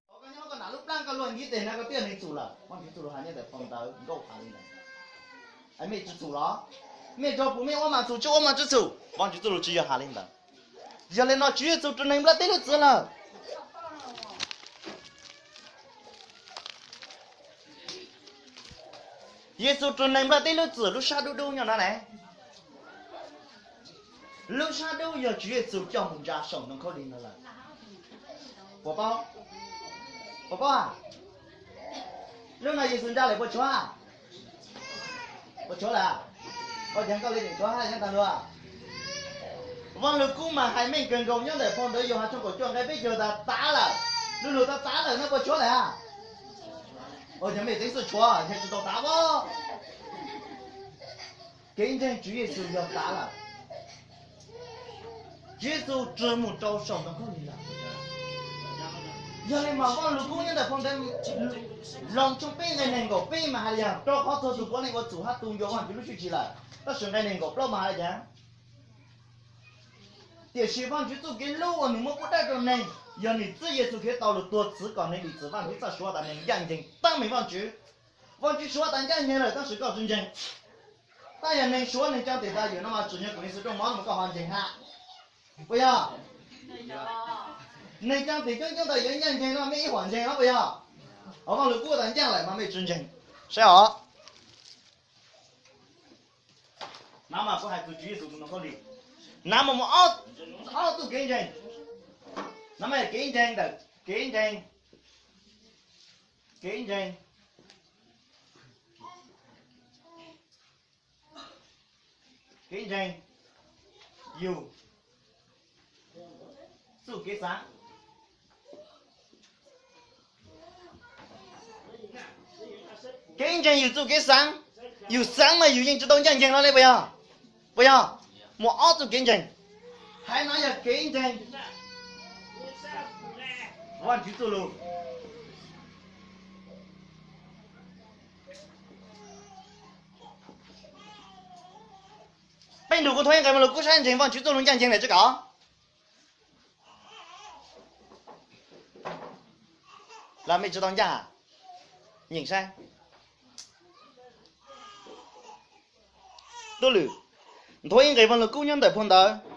Koj nyob koj nram lub plab koj luag ntiv tes na koj twb yog neeg txum lawm. Vaajtswv txuj lug has nyob ntawm phau ntawv Nkauj has li ntawd. Mej tsi txum los? Mej tso pum mej ua mas txum tsi ua mas tsi txum? Vaajtswv txuj lug tsi yog has li ntawd. Yog li no Tswv Yexus rua neeg nplaj teb lub txim lawm. Yexus rua neeg nplaj teb lub txim lub sab dub dub nyob no ne. Lub sab dub yog Tswv Yexus coj mus ntsa saum ntoo khaub lig no lawm. Puas paub? Puas paub? Lub no Yexus ntsa lawm puas tshuav? Puas tshuav lawm? Ua cas koj le tseem tshuav hab nyob tag ntua? Vaaj Lug Kub mas hais meej kawg nkaus nyob ntawm phau ntawv Yauhas tshooj kaum cuaj nqai peb caug tas tav lawm. Lub lug tas tav lawm no puas tshuav lawm? Ua cas mej teev xwb tshuav, yog tsi tau tav as. Kev ntseeg Tswv Yexus yog tav lawm. Tswv Yexus rua mus rau saum ntoo khaub lig lawm. Yog li mas Vaaj Lug Kub nyob ntawm phau ntawv Loos tshooj peb nqai neeg nkaum peb mas hais li yog rau qhov txog tus puav leej ua txum hab tu ncua Vaajtswv lub hwj chim lawm. Tab sis nqai neeg nkaum plaub mas hais li cas? Tiam sis Vaajtswv txuj kev hlub uas nwg muab pub dawb rau neeg yog nwg txib Yexus Khetos lug tuag txwv kom neeg dim txim Vaajtswv txoj suav tas neeg ncaj nceeg tab meeg Vaajtswv. Vaajtswv suav tas ncaj nceeg lawm tab sis koj tsi ntseeg. Tab yog neeg suav neeg caa tim tas ywm no mas tsim nyog kuv Yexus rooj mov no mas koj ho ntseeg hab. Puas yog? Neeg caa tim coob coob tas yuav ncaj nceeg no mej ib huam ntseeg no puas yog? Ho Vaaj Lug Kub tas ncaj lawm mas mej tsi ntseeg. Saib os. Nav mas kuv hais txug Tswv Yexus tus ntoo khaub lig. Nav mas mus ob txuj kev ntseeg. Nav mas kev ntseeg ntawm kev ntseeg, kev ntseeg, kev ntseeg yug txuj kev xaav. Kev ntseeg yug txuj kev xaav, yug xaav mas yug yeej tsi tau ncaj nceeg no le puas yog? Puas yog? Muaj ob txuj kev ntseeg. Haiv no yog kev ntseeg Vaajtswv txuj lug. Peb nrug kuv nthuav ib nqe Vaaj Lug Kub saib ntseeg Vaajtswv txuj lug ncaj nceeg lawm tsi kam? Los mej tsi tau ncaj? Nyeem saib. Tub lwm, nthuav ib nqe Vaaj Lug Kub nyob ntawm phau ntawv